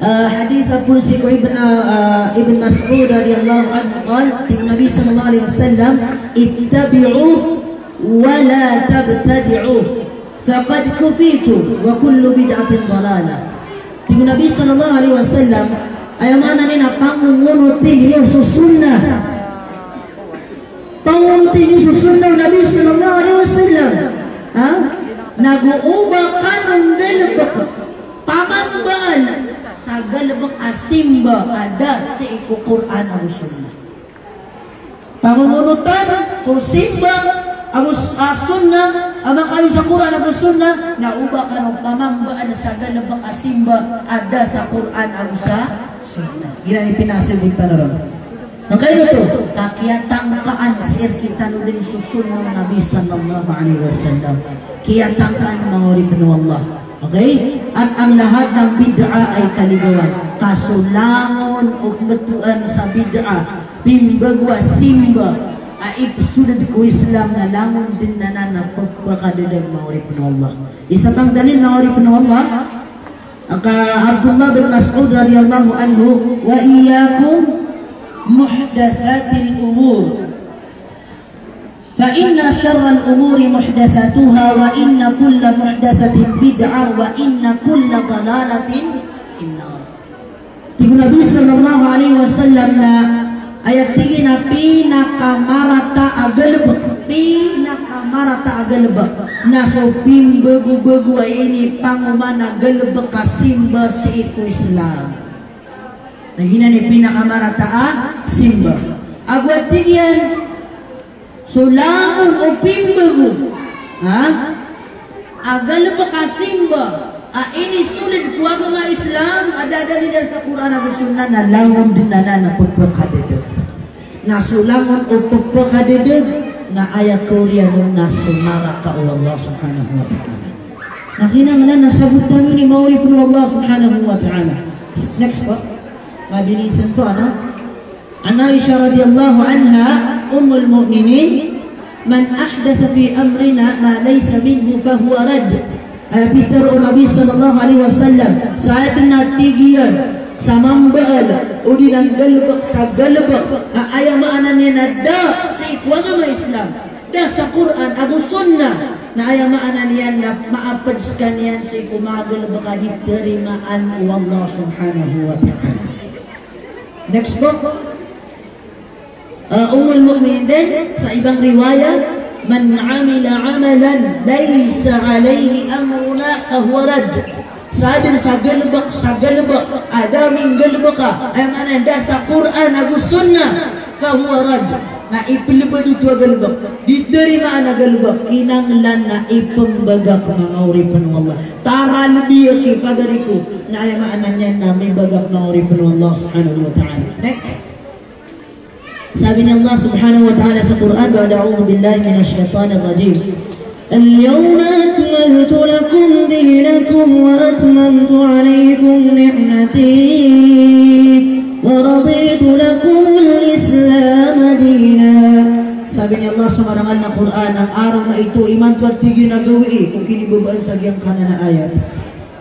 Ah, hadith a phoon sii ko Ibn, ah, Ibn Mas'ud radiyallahu anhu qal, tig o Nabi sallallahu alaihi wasallam, "Ittabi'u wa la tabtadi'u, faqad kufitu, wa kullu bid'atin dalalah." Tig o Nabi sallallahu alaihi wasallam, aya maana niyan na pangongonoti niyo so sunnah. Pangonoti niyo so sunnah o Nabi sallallahu alaihi wasallam. Ha? Nago o ba kano nggalebek, pamambaal sa galebek a simba a da sii ko Qur'an ago Sunnah. Pangongonotan ko simba ago s-, a Sunnah, a makayon sa Qur'an ago Sunnah, na o ba kano pamambaal sa galebek a simba a da sa Qur'an ago sa Sunnah. Giyanan i pinasabotan ron. Makayon oto, ka kiyatangkaan sii rektano den so sunnah o Nabi sallallahu alaihi wasallam. Kiyatangkaan, manga oripen o Allah. Okay? At ang lahat ng bid'ah ay kaligawan. Ka so langon o pembetowan sa bid'ah, pimbago a simba, a ipsoled ko Islam na langon den anan a pepekadedeg, manga oripen o Allah. Isa pang dalil, manga oripen o Allah, ka Abdullah bin Mas'ud radiyallahu anhu, "Wa iyyakum muhdathatil umur. Fa inna sharral umuri muhdathatuha, wa inna kulla muhdathatin bid'ah, wa inna kulla dalalatin finnar." Tig o Nabi sallallahu alaihi wasallam na aya tig iyan a pinakamarata a galebek, pinakamarata a galebek na so pimbagobago a inipangoman a galebek a simba sii ko Islam. Na giyanan i pinakamarata a simba. Ago a tig iyan, so langon o pimbago, ha? A galebek a simba a inisoled ko agama Islam a da a dalil iyan sa Qur'an ago Sunnah na langon den anan a pepekadedeg. Na so langon o pepekadedeg na aya kaoriyan on na so naraka o Allah subhanahu wa ta'ala. Na kinanglan a sabotan ini, manga oripen o Allah subhanahu wa ta'ala. Next po. Mabilisan po, ano? An Aisha radiyallahu anha, Ummul Mu'minin, "Man ahdatha fi amrina ma laysa minhu fahuwa radd." Aya pitero o Nabi sallallahu alaihi wasallam, sa aden a tig iyan sa mambaal o di nggalebek sa galebek a aya maana niyan na da sii ko agama Islam, da sa Qur'an ago Sunnah, na aya maana niyan na maaped sekaniyan sii ko manga galebek a di terimaan o Allah subhanahu wa ta'ala. Next po. Ah, Ummul Mu'minin din, sa ibang riwayat, "Man amila amalan laysa alayhi amruna fahuwa radd." Sa aden sa galebek, sa galebek a da minggalebek a, aya maana niyan da sa Qur'an ago Sunnah, fahuwa radd. Na ipelebed oto a galebek. Di terimaan a galebek, kinanglan na ipembagak, manga oripen o Allah. Taralbi a ki pagari ko, na aya maana niyan na mibagak, manga oripen o Allah subhanahu wa ta'ala. Next. Sabi o Allah subhanahu wa ta'ala sa Qur'an, ba'da a'udhu billahi minash shaytanir rajim, "Al-yawma akmaltu lakum dinakum wa atmamtu alaykum ni'mati wa raditu lakumul Islama dina." Sabi o Allah sa marangal a Qur'an, ang araw na ito, imanto a tig iyan a gawii ko kinibabaan sa giyangkanan a ayat.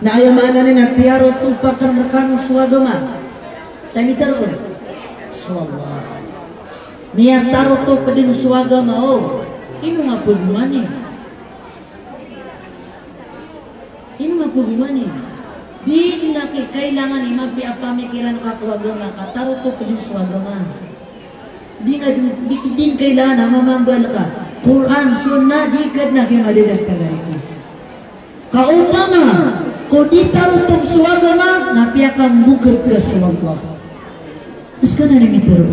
Na aya maana niyan na tiyaro to pakan rekano so agama. Tamitaro. So Allah. Miyatarotop dn so agama, o. Ino nga pagomani? Ino nga pagomani? Di dn a ki-, kailangan i mapiya a pamikiran ka ko agama ka tarotop dn so agama. Di nga dn, di, di dn kailangan a mamambal ka. Qur'an, sunnah, di ka dn a kiyamadadaktagan ko. Ka opama ko di tarotop so agama, na piyakambokad ka so Allah. Iskano ni mitero.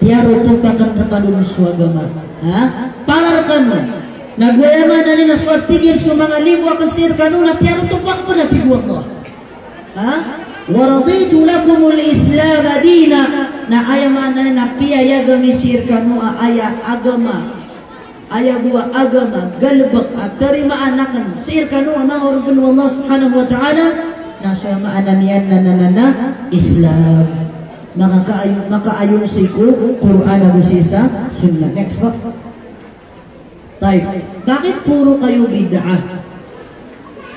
Tiyarotop akn rkano so agama. Ha? Para rkano. Na go aya maana niyan na so tig iyan so manga limo akn sii rkano na tiyarotop akn pn a tig o Allah. Ha? Wa raditu lakumul Islama dina. Na aya maana niyan na piyayag ami sii rkano a aya agama. Aya bo a agama, galbk a tarimaan akn sii rkano a manga oripn o Allah subhanahu wa ta'ala, na so maana niyan na, na, na, na Islam. Makakaayon, makaayon sii ko Qur'an ago sii sa Sunnah. Next po. Tayyib. Bakit puro kayo bid'ah?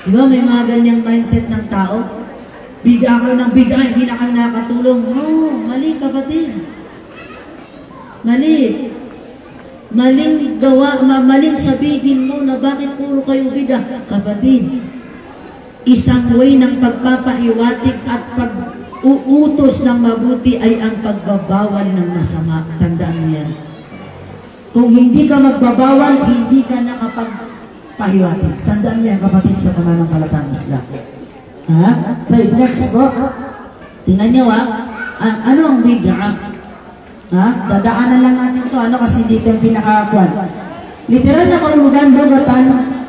Di ba may mga ganyang mindset ng tao? Bid'ah kayo ng bid'ah, hindi na kayo nakakatulong. No, mali, kapatid. Mali. Maling gawa, ma-, maling sabihin mo na bakit puro kayo bid'ah, kapatid. Isang way ng pagpapahiwatig at pag-uutos ng mabuti ay ang pagbabawal ng masama. Tandaan mo yan. Kung hindi ka magbabawal, hindi ka nakapagpahiwatig. Tandaan mo yan, kapatid sa pananampalatayang Islam. Ha? Tayyib, next po. Tingnan niyo, ha? A-, ano ang bid'ah? Ha? Dadaanan lang natin to, ano, kasi dito ang pinakakuan. Literal na kahulugan, lugatan,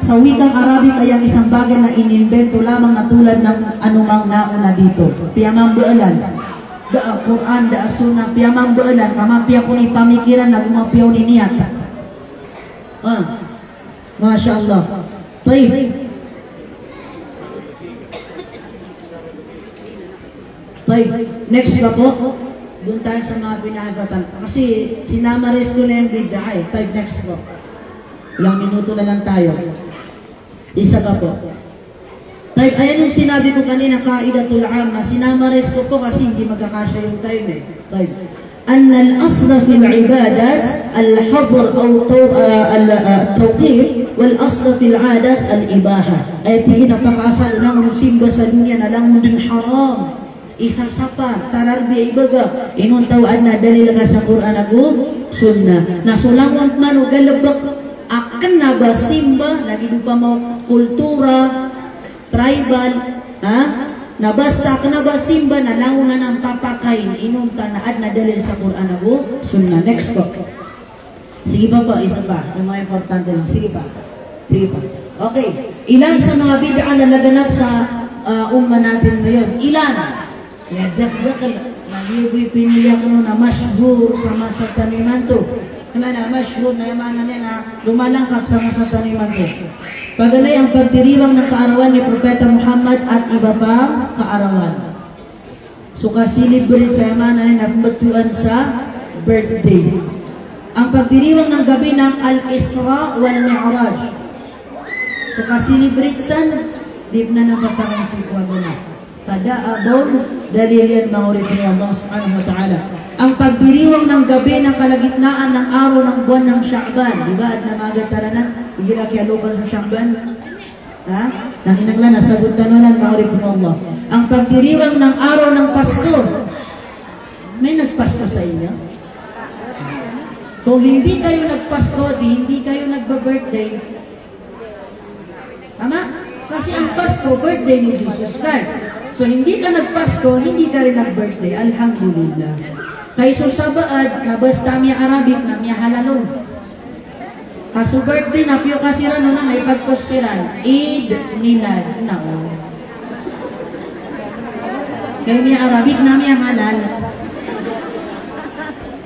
sa wikang Arabic ay ang isang bagay na inimbento lamang na tulad ng anumang nauna dito. Piyamambaalan. Da a Quran, da a Sunnah, piyamambaalan, ka mapiya ko ni pamikiran, na go mapiya ko ni niyat. Ah. Masha Allah. Tayyib. Tayyib. Next pa po. Doon tayo sa mga pinakabatan. Kasi sinamarize ko na yung bid'ah eh. Tayyib, next po. Ilang minuto na lang tayo. Isa pa po. Tayyib, ayan yung sinabi ko kanina, qaidatul amma. Sinamarize ko po kasi hindi magkakasya yung time eh. Tayyib. أن الأصل في العبادات الحظر أو تو-, ah, al-, ah, التوقيف، والأصل في العادات الإباحة. Aya tig iyan a pakaasal o langon o simba sa doniya na langon dn haram. Isa sa pa, tararbi a ibaga, inonta o adn a dalil ka sa Quran ago Sunnah. Na so langon pman o galbk a kna ba simba, lagid opama o kultura, tribal, ha? Na basta kna ba simba na langon anan papakain, inonta na adn a dalil sa Quran ago Sunnah. Next po. Sige pa po, isa pa. Yung mga importante lang. Sige pa. Sige pa. Okay. Ilan sa mga bid'ah na laganap sa, ah, ummah natin ngayon? Ilan? Ya, dakdakl. Na giyoto i pinili akn on na mashhur sa masa tano imanto. Aya maana mashhur na aya maana niyan na lumalangkap sa masa tano imanto. Paganay ang pagdiriwang ng kaarawan ni Propeta Muhammad at iba pang kaarawan. So, ka-celebrate sa, aya maana niyan na pmbtowan sa birthday. Ang pagdiriwang ng gabi ng Al-Isra wal Mi'raj. So, ka-celebrate san, di pn anan patakan sii ko agama. Ka da a ba on dalil iyan, manga oripn o Allah subhanahu wa ta'ala. Ang pagdiriwang ng gabi ng kalagitnaan ng araw ng buwan ng Sha'ban. Di ba, adn a maga taranan, igira kiyalokan so Sha'ban. Ha? Na kinanglan a sabot tano nan, manga oripn o Allah. Ang pagdiriwang ng araw ng Pasko. May nagpasko sa inyo? Kung hindi kayo nagpasko, di hindi kayo nagba-birthday. Tama? Kasi ang Pasko, birthday ni Jesus Christ. So, hindi ka nagpasko, hindi ka rin nag-birthday. Alhamdulillah. Kay so sabaad, na basta miya-Arabic na miyahalal on. Ka so birthday na piyo kasi ran on na ipagpost iran, Eid Milad na on. Kay miya-Arabic na miyahalal.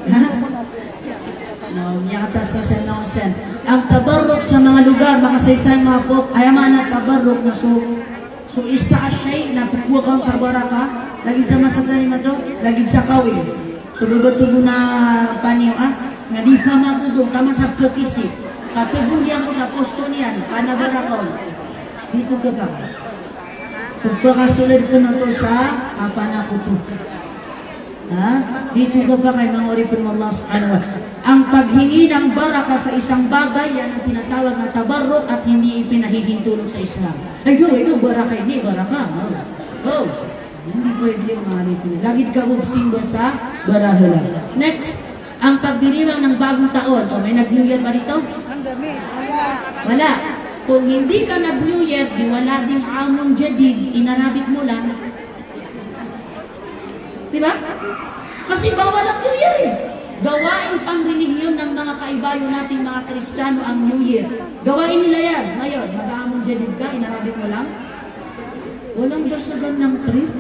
Ha? No, miyakatas na siya na siya. Ang tabarruk sa mga lugar, makasaysay mga pop, aya maana tabarruk na so, so isa a shay na pkhowa ka on sa baraka, lagid sa masa tano imanto, lagid sa kawing. So, bebetogo na paniyo, ah, na di pamatodo, taman sa pkakisi. Katogo niyan ko sa posto niyan, pana baraka on. Dito ka ba? Pagpakasolid ko na to sa, ah, pana ko to. Ha? Di togapa kay manga oripen o Allah subhanahu wa ta'ala. Ang paghingi ng baraka sa isang bagay, yan ang tinatawag na tabarruk at hindi ipinahihintulot sa Islam. Ay, do, ay, do, baraka ini, baraka. Oh. Oh. Hindi pwede yun, mga oripen. Lagid ka simba sa barahala. Next, ang pagdiriwang ng bagong taon. O, may nag-New Year ba dito? Wala. Kung hindi ka nag-New Year, di wala ding Amun Jadid, inarabik mo lang. Di ba? Kasi bawal ang New Year eh. Gawaing pangrelihiyon ng mga kaibayo nating mga Kristiyano ang New Year. Gawain nila yan. Ngayon, mag-Amun Jadid ka, inarabik mo lang. Walang basagan ng trip.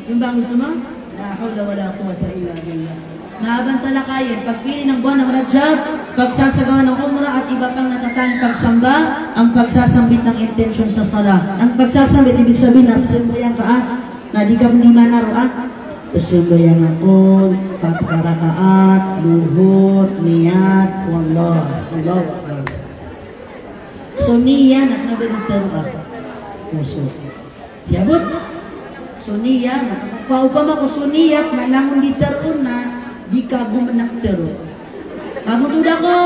Yun ba ang gusto mo? La hawla wala quwwata illa billah. Mahabang talakayin, pagpili ng buwan ng Rajab, pagsasagawa ng umrah at iba pang natatanging pagsamba, ang pagsasambit ng intensyon sa sala. Ang pagsasambit, ibig sabihin na, simbayan ka, ah, na di ka mimana ro, ah. Pasambayan ako, pat ka rakaat, luhur, niyat, wallah, Allahu Akbar. So, niyat na kena ba di tero a oso. Siyabot. So, niyat na, opama ko so niyat na langon di tero na di ka gomenek tero. Pamotod ako.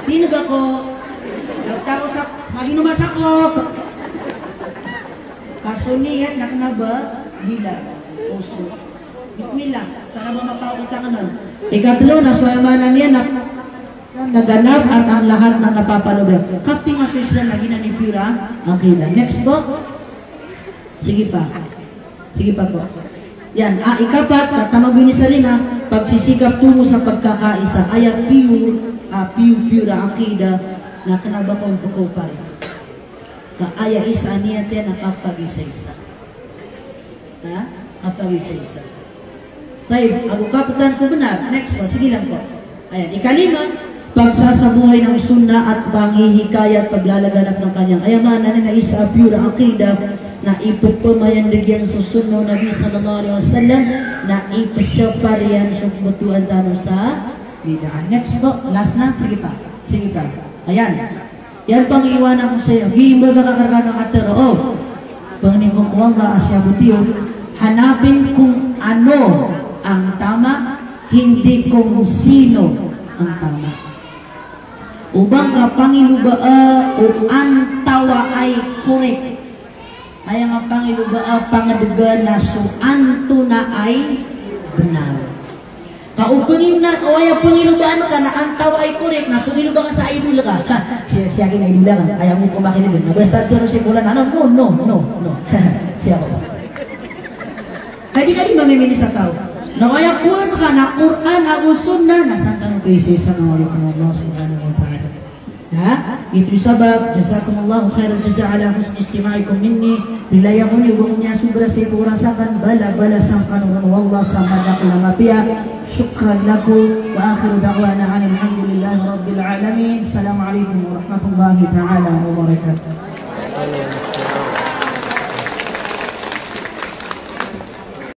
Tineg ako. Tao sa, maginomas ako. Ka so niyat na kena ba dila oso. Bismillah. Sana ba mapaokitan ka nun? Ikatlo na so aya maana niyan na naganap at ang lahat ng napapaloob. Katii nga so Islam na giyanan i pure a aqidah. Next po. Sige pa. Sige pa po. Yan. Ah, ikapat, taman bo ini sa lima, pagsisikap tomo sa pagkakaisa. Aya pure, ah, pure, pure a aqidah na kena ba kon pekao pari. Ka aya isa a niyat iyan na kapagisaisa. Ha? Kapagisaisa. Tayyib, ago kaptan sebenar. Next po, sige lang po. Ayan, ikalima, pagsasabuhay ng sunnah at panghihikayat, paglalaganap ng kanyang. Aya maana niyan na isa a pure a aqidah na ipephamayandeg iyan so sunnah o Nabi sallallahu alaihi wasallam na ipesapar iyan so kebetowan tano sa bid'ah. Next po, last na. Sige pa. Sige pa. Ayan. Iyan pangiwanan ko sa iyo. Gii mbaga ka rkano a tero. O. Pangnin ko ko Allah a siyabot iyo. Hanapin kung ano ang tama, hindi kung sino ang tama. O ba ngka pangilobaa o antaa i korek. Aya nga pangilobaa, pangedega na so antonaa i benar. Ka o pengilobaan, o aya pengilobaan ka na antaa i korek na pengilobaan ka sa idol ka. Ha, siya, siya kin idol ka. Aya mo ko makinidol. Na basta tero si bola na, no, no, no, no, no. Siya ko. Kaya di ka di mamimili sa tao. Na o aya kowan ka na Quran ago Sunnah, na san tano ko isa-isa na wala ko Allah subhanahu wa ta'ala. Ha? Ito sabab, jazakumullahu khairal jaza ala husni istima'ikum minni. Bilaya ko niyo ba ko niya sobra sa ipokora sa aken, bala, balasan kano ron o Allah sa madakel a mapiya. Shukran lakum, wa akhiru da'wana anil hamdulillahi rabbil alamin. Assalamu alaikum warahmatullahi ta'ala wabarakatuh.